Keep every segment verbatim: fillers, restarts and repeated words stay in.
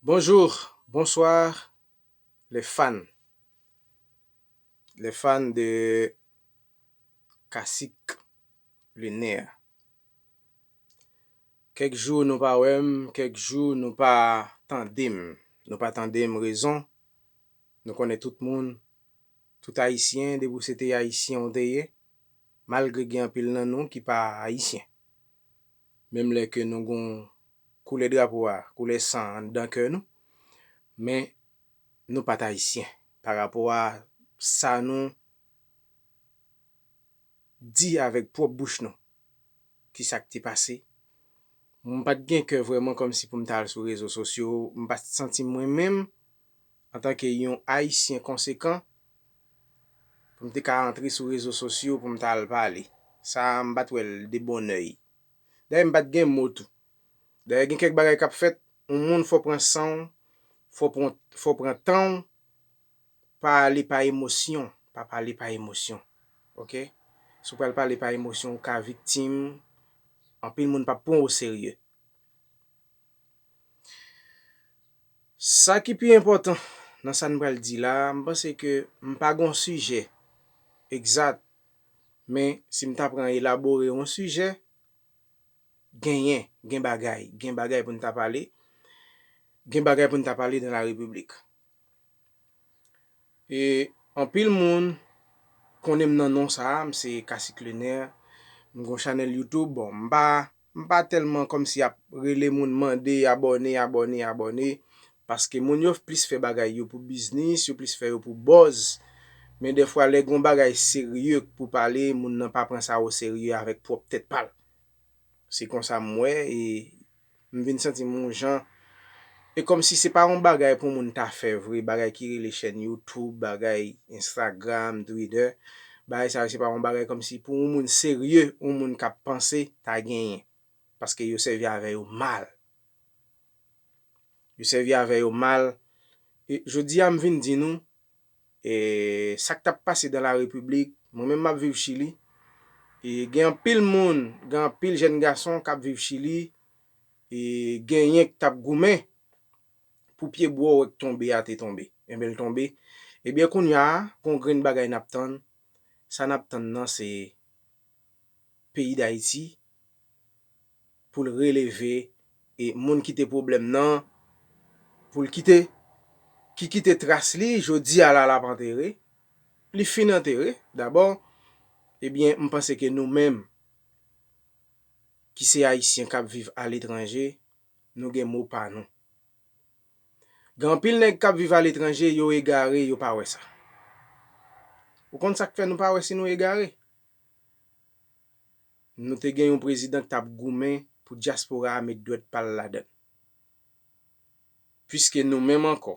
Bonjour, bonsoir, les fans. Les fans de Kasik Luner. Kèk jou nou pa wè m, kèk jou nou pa tande m. Nou pa tande m rezon. Nou konnen tout moun, tout Ayisyen, depi w se te Ayisyen ou te ye, malgre gen anpil nan nou ki pa Ayisyen. Menm lè ke nou gon koulè drapo a, koulè san anndan kè nou, men nou pa t Ayisyen pa rapò a sa nou di avèk pwòp bouch nou. Kisa k te pase? M pa t gen kè vrèman kòmsi pou m ta al sou rezo sosyo, m pa t santi mwen menm, antanke yon Ayisyen konsekan, pou m te ka antre sou rezo sosyo pou m ta al pale. Sa a, m pa t wè l de bonnèy. Dayè, m pa t gen mo tou. Dayè, gen kèk bagay k ap fèt, yon moun fò pran san w, fò pran, fò pran tan w, pa ale pa emosyon, pa pale pa emosyon. Oke? Si w pral pale pa emosyon, ou ka viktim, anpil moun p ap pran w oserye. Sa ki pi enpòtan nan sa n pral di la a, m panse ke m pa gon sijè egzat, men si m ta pran elabore yon sijè, genyen, gen bagay, gen bagay pou n ta pale, gen bagay pou n ta pale dans la République. E anpil moun konnen m nan non sa a, m se Kasik Luner, m gon chanèl YouTube, bon, m pa, m pa tèlman kòmsi ap rele moun mande abòne, abòne, abòne, paske moun yo plis fè bagay yo pou biznis, yo plis fè yo pou buzz, men dèfwa lè gon bagay serye pou pale, moun nan pa pran sa oserye avèk pwòp tèt pa l. Se konsa m wè, e m vin santi m yon jan. E kòmsi se pa yon bagay pou moun ta fè vre, bagay ki rele chèn YouTube, bagay Instagram, Twitter. Bagay sa yo se pa yon bagay kòmsi pou yon moun serye, yon moun k ap panse ta genyen. Paske yo sèvi avè yo mal. Yo sèvi avè yo mal. E jodi a, m vin di nou, e sa k t ap pase dans la République, mwen menm m ap viv Chili, e gen anpil moun, gen anpil jèn gason k ap viv Chili, e genyen k t ap goumen pou pye bwa w wè k tonbe a te tonbe. Enben, l tonbe. Ebyen, kounye a, gon grenn bagay n ap tann. Sa n ap tann nan, se peyi Dayiti pou l releve, e moun ki te pwoblèm nan, pou l kite, ki kite tras li, jodi a la l ap antere, li fin antere dabò, ebyen, m panse ke nou menm ki se Ayisyen k ap viv aletranje, nou gen mo pa nou. Gen anpil nèg k ap viv aletranje, yo egare, yo pa wè sa. Ou konn sa k fè nou pa wè si nou egare? Nou te gen yon prezidan k t ap goumen pou dyaspora a met dwèt pa l ladan l. Piske nou menm ankò,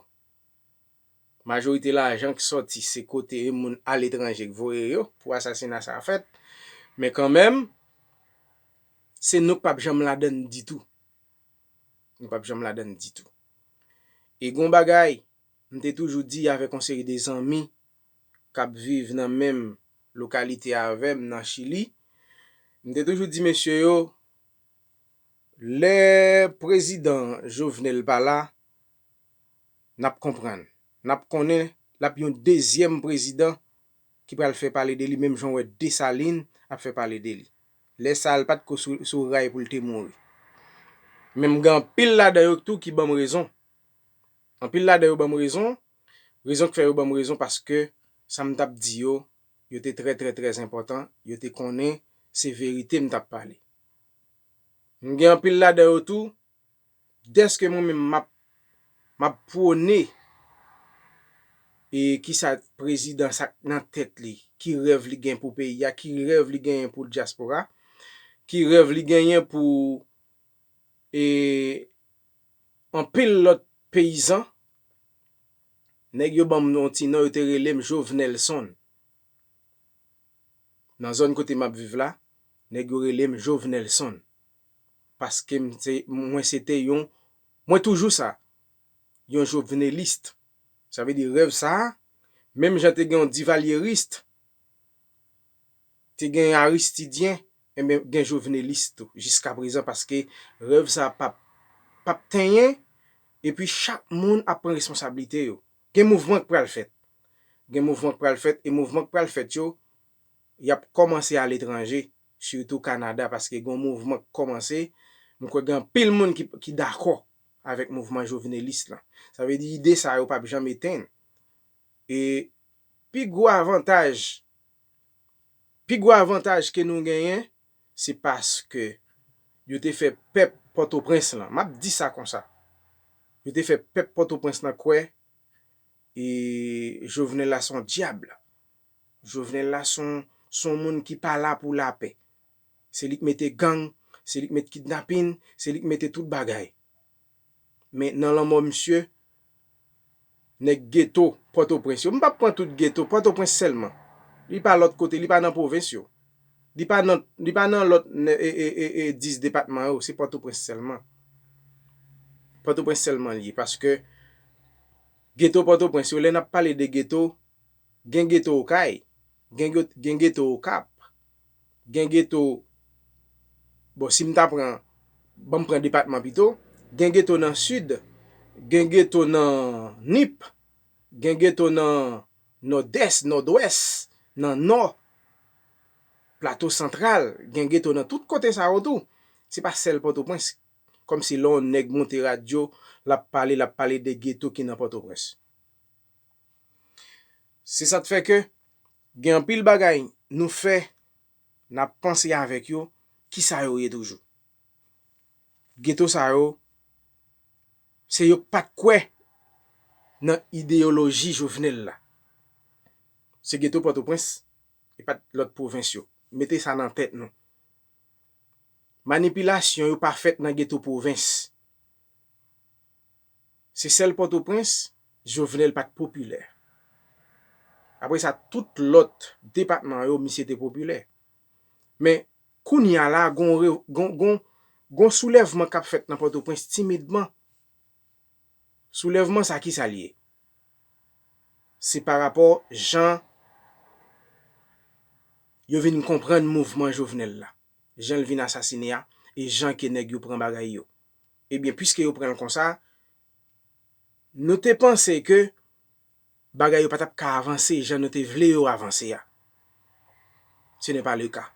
majorite lajan k sòti se kote e moun aletranje k voye yo pou asasina sa a fèt, men kanmenm, se nou k p ap janm ladan l ditou. Nou p ap janm ladan l ditou. E gon bagay, m te toujou di avèk yon seri de zanmi k ap viv nan menm lokalite avè m nan Chili, m te toujou di mesye yo, lè prezidan Jovenel pa la, n ap konprann. N ap konnen l ap yon dezyèm prezidan ki pral fè pale de li, menm jan w wè Desalin ap fè pale de li. Lè sa a, l pa t ko sou, sou ray pou l te mouri. Men m gen anpil ladan yo tou ki ban m rezon. Anpil ladan yo ban m rezon. Rezon k fè yo ban m rezon, paske sa m t ap di yo, yo te trè, trè, trè enpòtan. Yo te konnen se verite m t ap pale. M gen anpil ladan yo tou, dèske mwen menm m ap, m ap pwone, e kisa prezidan sa k nan tèt li, ki rèv li gen pou peyi a, ki rèv li genyen pou dyaspora, ki rèv li genyen pou, e, anpil lòt peyizan. Nèg yo ban m yon ti non, yo te rele m Jovenelson. Nan zòn kote m ap viv la, nèg yo rele m Jovenelson. Paske m se, mwen se te yon, mwen toujou sa, yon jovenelis. Sa vle di rèv sa a, menm jan te gen yon divalyeris, te gen aristidyen, enben, gen jovenelis tou, jiska prezan, paske rèv sa a p ap, p ap tenyen, Epi chak moun ap pran responsablite yo. Gen mouvman k pral fèt. Gen mouvman k pral fèt, e mouvman k pral fèt yo, y ap kòmanse aletranje, sitou Kanada, paske gen yon mouvman k kòmanse. M kwè gen anpil moun ki, ki dakò avèk mouvman jovenelis lan. Sa vle di ide sa yo p ap janm etenn. E pi gwo avantaj, pi gwo avantaj ke nou genyen, se paske yo te fè pèp Pòtoprens lan, m ap di sa konsa, yo te fè pèp Pòtoprens lan kwè e Jovenel la se yon dyab. Jovenel la se yon, se yon moun ki pa la pou lapè. Se li k mete gang, se li k mete kidnapin, se li k mete tout bagay. Men nan lanmò misye, nèg geto Pòtoprens yo, m p ap pran tout geto, Pòtoprens sèlman. Li pa lòt kote, li pa nan pwovens yo. Li pa nan, li pa nan lòt ne- e, e, e, e, dis depatman yo, se Pòtoprens sèlman. Pòtoprens sèlman li ye, paske geto Pòtoprens yo, lè n ap pale de geto, gen geto Okay, gen, gen geto Okap, gen geto, bon, si m ta pran, ban m pran depatman pito, gen geto nan Sid, gen geto nan Nip, gen geto nan Nòdès, Nòdwès, nan Nò, Plato Santral, gen geto nan tout kote sa yo tou. Se pa sèl Pòtoprens. Kòmsi lè yon nèg monte radyo, l ap pale, l ap pale de geto ki nan Pòtoprens. Se sa k fè ke gen anpil bagay nou fè, n ap panse avèk yo, kisa yo ye toujou. Geto sa yo, se yo k pa t kwè nan ideyoloji Jovenel la. Se geto Pòtoprens, e pa t lòt pwovens yo. Mete sa nan tèt nou. Manipilasyon yo pa fèt nan geto pwovens. Se sèl Pòtoprens, Jovenel pa t popilè. Apre sa, tout lòt depatman yo, misye te popilè. Men, kounye a la, gon, re- gon, gon, gon soulèvman k ap fèt nan Pòtoprens timidman. Soulèvman sa, kisa l ye? Se pa rapò jan yo vin konprann mouvman Jovenel la, jan l vin asasine a, e jan ke nèg yo pran bagay yo. Ebyen, piske yo pran l konsa, nou te panse ke bagay yo pa t ap ka avanse jan nou te vle yo avanse a. Ce n'est pas le cas.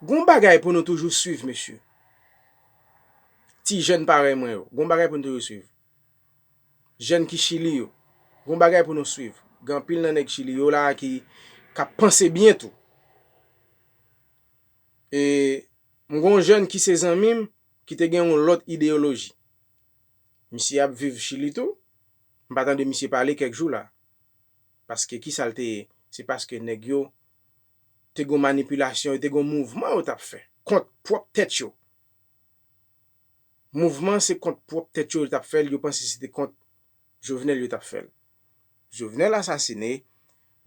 Gon bagay pou nou toujou swiv, mesye. Ti jèn parèy mwen yo, gon bagay pou nou toujou swiv. Jèn ki Chili yo, gon bagay pou nou swiv. Gen anpil nan nèg Chili yo la ki, k ap panse byen tou. E m gon jèn ki se zanmi m, ki te gen yon lòt ideyoloji. Misye ap viv Chili tou. M pa tande misye pale kèk jou la. Paske kisa l te ye? Se paske nèg yo te gon manipilasyon, yo te gon mouvman yo t ap fè kont pwòp tèt yo. Mouvman se kont pwòp tèt yo yo t ap fè l, yo panse se te kont Jovenel yo t ap fè l. Jovenel asasine,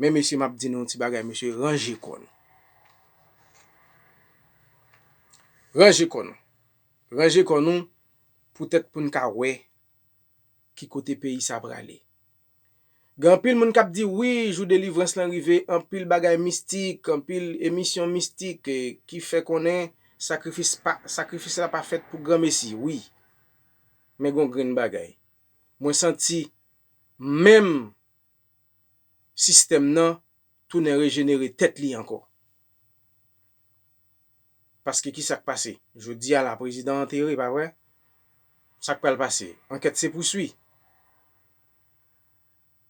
men mesye, m ap di nou yon ti bagay, mesye, ranje kò nou. Ranje kò nou. Ranje kò nou, poutèt pou n ka wè ki kote peyi sa prale. Gen anpil moun k ap di, wi, jou delivrans lan rive, anpil bagay mistik, anpil emisyon mistik, eh, ki fè konnen sakrifis pa, sakrifis la pa fèt pou granmesi, wi. Men gon grenn bagay. Mwen santi menm sistèm nan tounen rejenere tèt li ankò. Paske ki sa k pase? Jodi a la, prezidan antere, pa vre? Sa k pral pase? Ankèt se pouswi.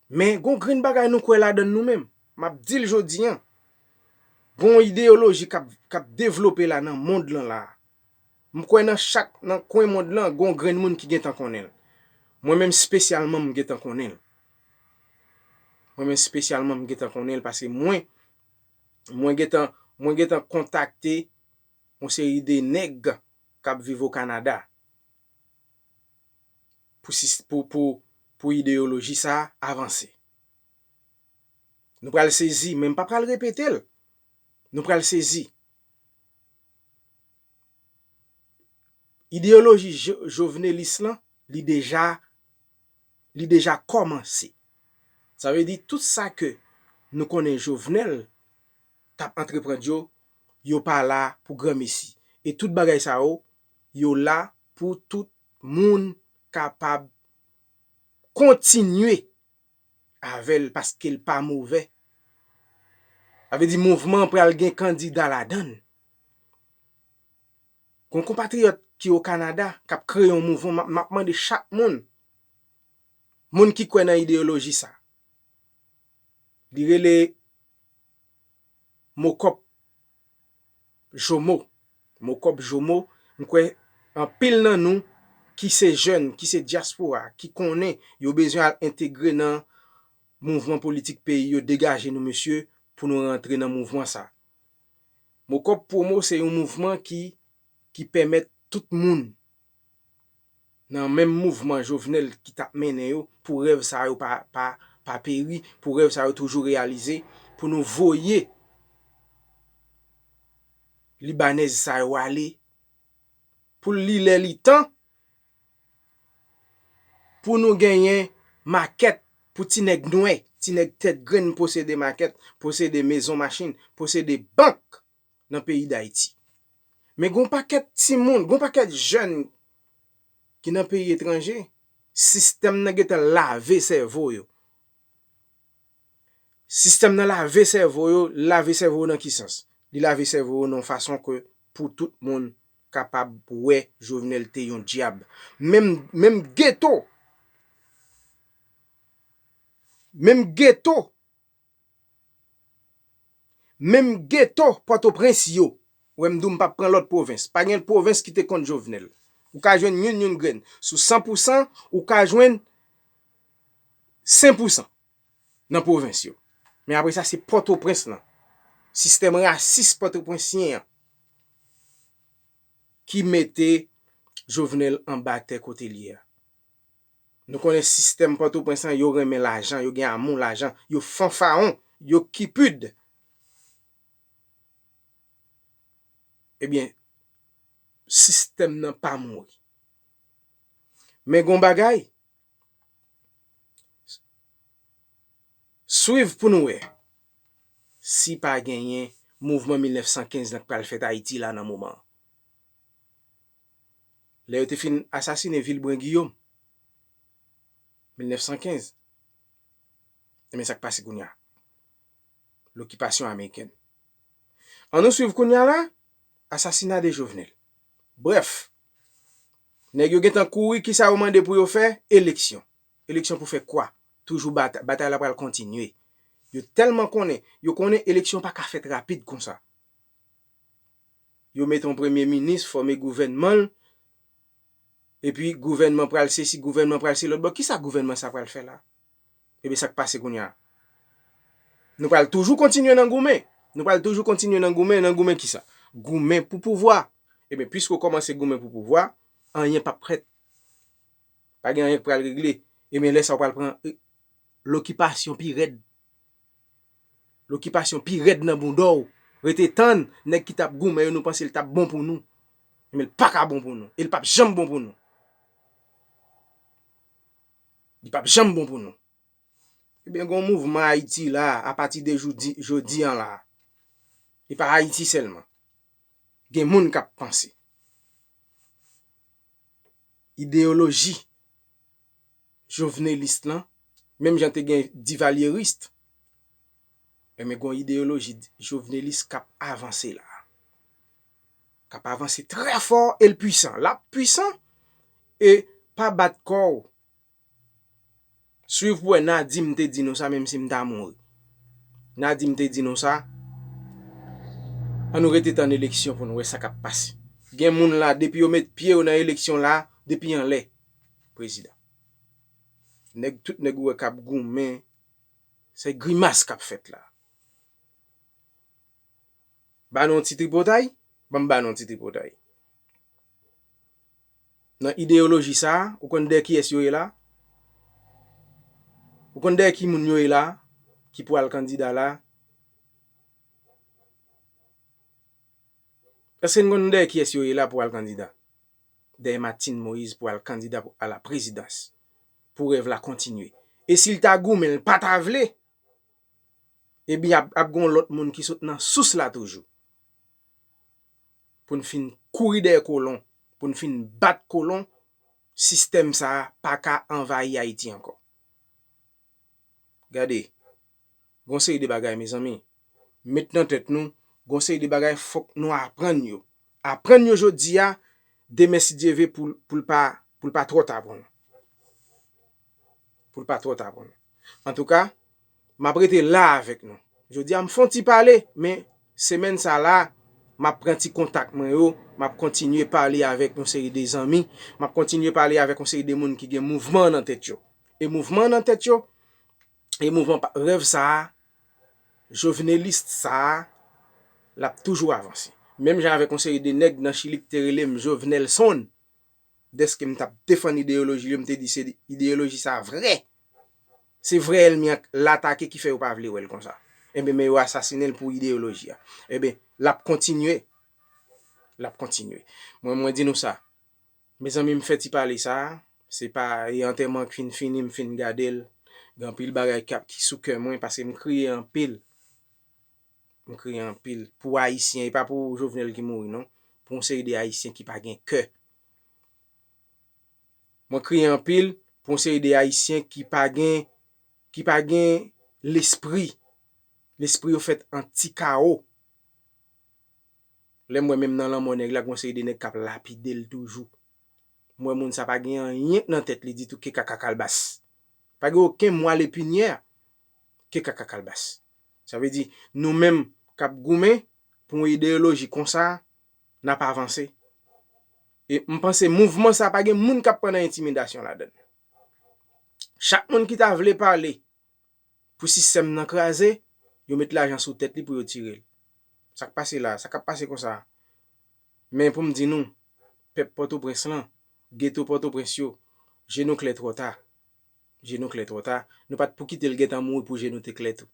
Men, gon grenn bagay nou kwè ladann nou menm. M ap di l jodi a. Gon ideyoloji k ap, k ap devlope la nan mond lan la. M kwè nan chak, nan kwen mond lan, gon grenn moun ki gentan konnen l. Mwen menm espesyalman, m gentan konnen l. Mwen menm espesyalman, m gentan konnen l paske mwen, mwen gentan, mwen gentan kontakte yon seri de nèg k ap viv o Kanada pou sis-, pou, pou, pou ideyoloji sa a avanse. Nou pral sezi, men m pa pral repete l. Nou pral sezi. Ideyoloji jo-, jovenelis lan, li deja, li deja kòmanse. Sa vle di tout sa ke nou konnen Jovenel t ap antreprann yo, yo pa la pou granmesi. E tout bagay sa yo, yo la pou tout moun kapab kontinye avè l paske l pa movè. Sa vle di mouvman an pral gen kandida ladan l. Gon konpatriyòt ki o Kanada k ap kreye yon mouvman, m ap, m ap mande chak moun, moun ki kwè nan ideyoloji sa, li rele Mokòp Jomo. Mokòp Jomo, m kwè anpil nan nou ki se jèn, ki se dyaspora, ki konnen yo bezwen al entegre nan mouvman politik peyi yo, degaje nou mesye pou nou rantre nan mouvman sa. Mokòp Promo se yon mouvman ki, ki pèmèt tout moun nan menm mouvman Jovenel ki t ap mennen yo pou rèv sa yo pa, pa, pa peri, pou rèv sa yo toujou reyalize, pou nou voye Libanèz sa yo ale, pou li lè li tan, pou nou genyen makèt pou ti nèg nwè, ti nèg tèt grenn posede makèt, posede mezon machin, posede bank nan peyi Dayiti. Men gon pakèt timoun, gon pakèt jèn ki nan peyi etranje, sistèm nan gentan lave sèvo yo. Sistèm nan lave sèvo yo, lave sèvo yo nan ki sans? Li lave sèvo yo nan yon fason ke pou tout moun kapab wè Jovenel te yon dyab. Menm, menm geto, menm geto, menm geto Pòtoprens yo. Wè m di w m p ap pran lòt pwovens. Pa gen pwovens ki te kont Jovenel. Ou ka jwenn youn, youn grenn. Sou san pou san, ou ka jwenn senk pou san nan pwovens yo. Men apre sa, se Pòtoprens lan. Sistèm rasis pòtoprensyen an ki mete Jovenel anba tè kote l ye a. Nou konnen sistèm Pòtoprens lan, yo renmen lajan, yo gen amou lajan, yo fanfaron, yo kipid. Ebyen, sistèm nan pa mouri. Men gon bagay, swiv pou nou wè si pa genyen mouvman mil nèf san kenz lan k pral fèt Ayiti la nan moman an. Lè yo te fin asasinen Vilbren Guillaume, mil nèf san kenz, ebyen sa k pase kounye a? Lokipasyon amerikèn. Ann nou swiv kounye a la, asasina de Jovenel. Brèf, nèg yo gentan kouri, kisa yo mande pou yo fè? Eleksyon. Eleksyon pou fè kwa? Toujou batay, batay la pral kontinye. Yo tèlman konnen, yo konnen eleksyon pa ka fèt rapid konsa. Yo mete yon premye minis, fòme gouvènman l, epi gouvènman pral sesi, gouvènman pral se lòt bò. Kisa gouvènman sa pral fè la? Ebyen, sa k pase kounye a? Nou pral toujou kontinye nan goumen. Nou pral toujou kontinye nan goumen, nan goumen kisa? Goumen pou pouvwa. Ebyen, piske w kòmanse goumen pou pouvwa, anyen p ap fèt. Pa gen anyen k pral regle. Ebyen, lè sa w pral pran, eh, lokipasyon pi rèd. Lokipasyon pi rèd nan bounda w. Rete tann, nèg ki t ap goumen yo, nou panse l t ap bon pou nou. Men l pa ka bon pou nou. E l p ap janm bon pou nou. Li p ap janm bon pou nou. Ebyen, gen yon mouvman Ayiti la, apati de jodi, jodi an la. E pa Ayiti sèlman. Gen moun k ap panse. Ideyoloji jovenelis lan, menm jan te gen divalyeris, men gen yon ideyoloji jovenelis k ap avanse la. K ap avanse trè fò e l pwisan. L ap pwisan e pa bat kò w. Swiv pou wè, Nadim te di nou sa, menm si m ta mouri. Nadim te di nou sa. Ann nou rete tann eleksyon pou nou wè sa k ap pase. Gen moun la, depi yo met pye yo nan eleksyon la, depi anlè, prezidan. Nèg, tout nèg ou wè k ap goumen, se grimas k ap fèt la. Ba nou yon ti tripotay? Ban m ba nou yon ti tripotay. Nan ideyoloji sa a, ou konn dèyè kiyès yo ye la? Ou konn dèyè ki moun yo ye la? Ki pral kandida la? Èske n konn dèyè kiyès yo ye la pou al kandida? Dèyè Martine Moïse pou al kandida pou, a la prezidans. Pou rèv la kontinye. E si l ta goumen, l pa ta vle, ebyen, ap, ap gen yon lòt moun ki sot nan sous la toujou. Pou n fin kouri dèyè kolon, pou n fin bat kolon, sistèm sa a pa ka anvayi Ayiti ankò. Gade, gon seri de bagay, mezanmi. Met nan tèt nou, gon seri de bagay fòk nou aprann yo. Aprann yo jodi a, demen si Dye ve pou, pou l pa, pou l pa twò ta pou nou. Pou l pa twò ta pou nou. Antouka, m ap rete la avèk nou. Jodi a, m fè yon ti pale, men semèn sa la, m ap pran ti kontak mwen yo, m ap kontinye pale avèk yon seri de zanmi, m ap kontinye pale avèk yon seri de moun ki gen mouvman nan tèt yo. E mouvman nan tèt yo, e mouvman pa, rèv sa a, jovenelis sa a, l ap toujou avanse. Menm jan avèk yon seri de nèg nan Chili ki te rele m Jovenelson, dèske m t ap defann ideyoloji yo, m te di se ideyoloji sa a vrè. Se vrè ènmi an l atake ki fè yo pa vle wè l konsa. Ebyen, men yo asasinen l pou ideyoloji a. Ebyen, l ap kontinye. L ap kontinye. Mwen, mwen di nou sa. Mezanmi, m fè ti pale sa a. Se pa, e antèman k fin fini, m fin gade l. Gen anpil bagay k ap, ki sou kè mwen, paske m kriye anpil. M kriye anpil. Pou Ayisyen, e pa pou Jovenel ki mouri, non. Pou yon seri de Ayisyen ki pa gen kè. Mwen kriye anpil pou yon seri de Ayisyen ki pa gen, ki pa gen lespri. Lespri yo fèt an ti kawo. Lè m wè menm nan lanmò nèg la, gen yon seri de nèg k ap lapide l toujou. M wè moun sa pa gen anyen nan tèt li ditou ke kaka kalbas. Pa gen okenn mwal epinyè ke kaka kalbas. Sa vle di, nou menm k ap goumen pou yon ideyoloji konsa, n ap avanse. E m panse mouvman sa pa gen moun k ap pran nan entimidasyon ladan l. Chak moun ki ta vle pale pou sistèm nan kraze, yo met lajan sou tèt li pou yo tire l. Sa k pase la, sa k ap pase konsa. Men pou m di nou, pèp Pòtoprens lan, geto Pòtoprens yo, je nou klè twò ta. Je nou klè twò ta. Nou pa t pou kite l gentan mouri pou je nou te klè tou.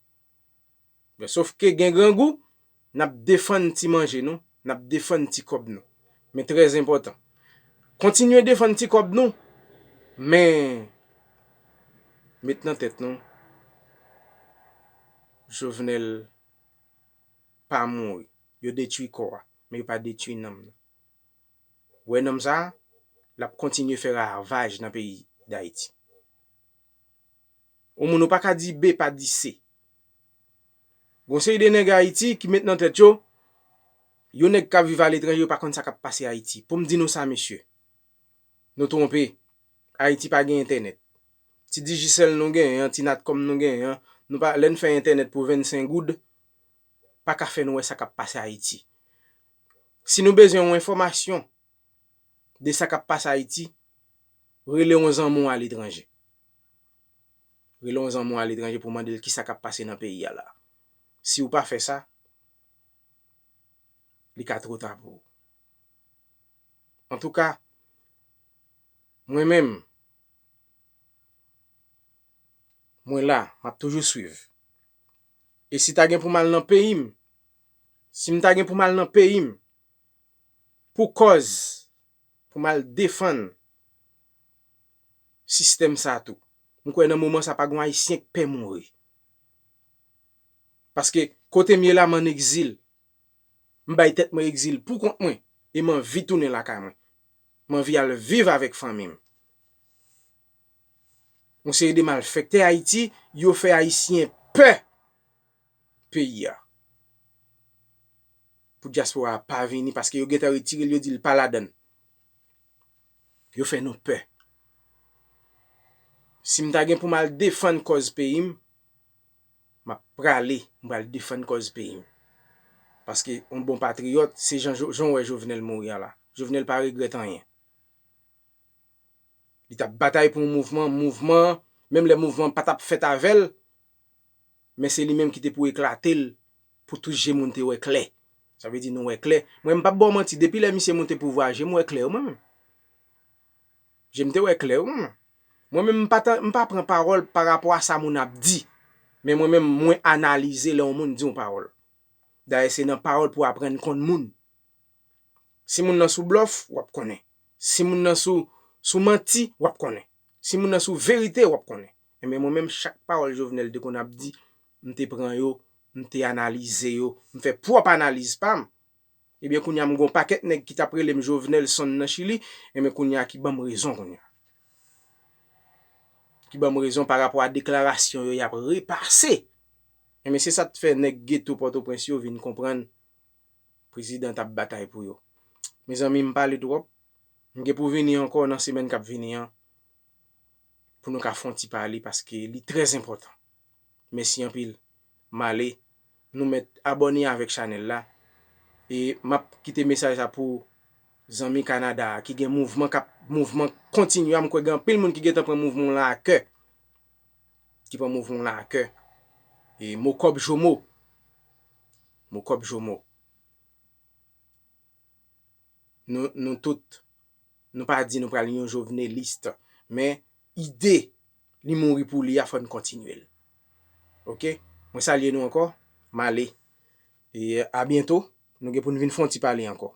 Sof ke gen grangou, n ap defann ti manje nou, n ap defann ti kòb nou. Men trè enpòtan. Kontinye defann ti kòb nou, men met nan tèt nou, Jovenel pa mouri. Yo detwi kò a, men yo pa detwi nanm nan. Ou wè nonm sa a, l ap kontinye fè ravaj nan peyi Dayiti. Yon moun ou pa ka di B, pa di C. Gon seri de nèg Ayiti ki met nan tèt yo, yon nèg k ap viv aletranje, yo pa konn sa k ap pase Ayiti. Pou m di nou sa, mesye, nou twonpe. Ayiti pa gen entènèt. Ti Digicel nou genyen an, ti Natcom nou genyen an, nou pa, lè n fè entènèt pou vennsenk goud, pa ka fè nou wè sa k ap pase Ayiti. Si nou bezwen yon enfòmasyon de sa k ap pase Ayiti, rele yon zanmi w aletranje. Rele yon zanmi w aletranje pou mande l kisa k ap pase nan peyi a la. Si w pa fè sa, li ka twò ta pou ou. Antouka, mwen menm, mwen la, m ap toujou swiv. E si ta gen pou m al nan peyi m, si m ta gen pou m al nan peyi m, pou kòz, pou m al defann sistèm sa tou. M kwè nan moman sa pa gon Ayisyen k pè mouri. Paske kote m ye la, m ann egzil. M bay tèt mwen egzil pou kont mwen e m anvi tounen lakay mwen. M anvi al viv avèk fanmi m. Yon seri de malfektè Ayiti, yo fè Ayisyen pè peyi a. Pou dyaspora a pa vini, paske yo gentan retire l, yo di l pa ladan l. Yo fè nou pè. Si m ta gen pou m al defann kòz peyi m, m ap prale, m pral defann kòz peyi m. Paske yon bon patriyòt, se jan, jan w wè Jovenel mouri a la. Jovenel pa regrèt anyen. Li t ap batay pou yon mouvman, mouvman an, menm lè mouvman an pa t ap fèt avè l, men se li menm ki te pou eklate l, pou tout je moun te wè klè. Sa vle di nou wè klè. Mwen, m p ap ba w manti, depi lè misye monte pouvwa a, je m wè klè, wi, mwen menm. Je m te wè klè, wi, mwen menm. Mwen menm, m pa tan, m pa pran pawòl pa rapò a sa moun ap di. Men mwen menm, mwen analize lè yon moun di yon pawòl. Dayè, se nan pawòl pou w aprann konn moun. Si moun nan sou blòf, w ap konnen. Si moun nan sou, sou manti, w ap konnen. Si moun nan sou verite, w ap konnen. Enben, mwen menm, chak pawòl Jovenel te konn ap di, m te pran yo, m te analize yo, m fè pwòp analiz pa m. Ebyen, kounye a, m gon pakèt nèg ki t ap rele m Jovenelson nan Chili, enben, kounye a, ki ban m rezon kounye a. ki ban m rezon pa rapò a deklarasyon yo y ap repase. Enben, se sa k fè nèg geto Pòtoprens yo vin konprann prezidan t ap batay pou yo. Mezanmi, m pale twòp. M gen pou vini ankò nan semèn k ap vini an pou nou ka fè yon ti pale paske li trè enpòtan. Mèsi anpil. M ale. Nou mèt abòne avèk chanèl la. E m ap kite mesaj sa pou zanmi Kanada a ki gen mouvman k ap mouvman kontinye a. M kwè gen anpil moun ki gentan pran mouvman w lan a kè. Ki pran mouvman w lan a kè. E mo kòb jomo. Mo kòb jomo. Nou, nou tout, nou pa di nou pral yon jovenelis, men ide li mouri pou li a, fò n kontinye l. Oke? Mwen salye nou ankò, m ale. E a byento, nou gen pou n vin fè yon ti pale ankò.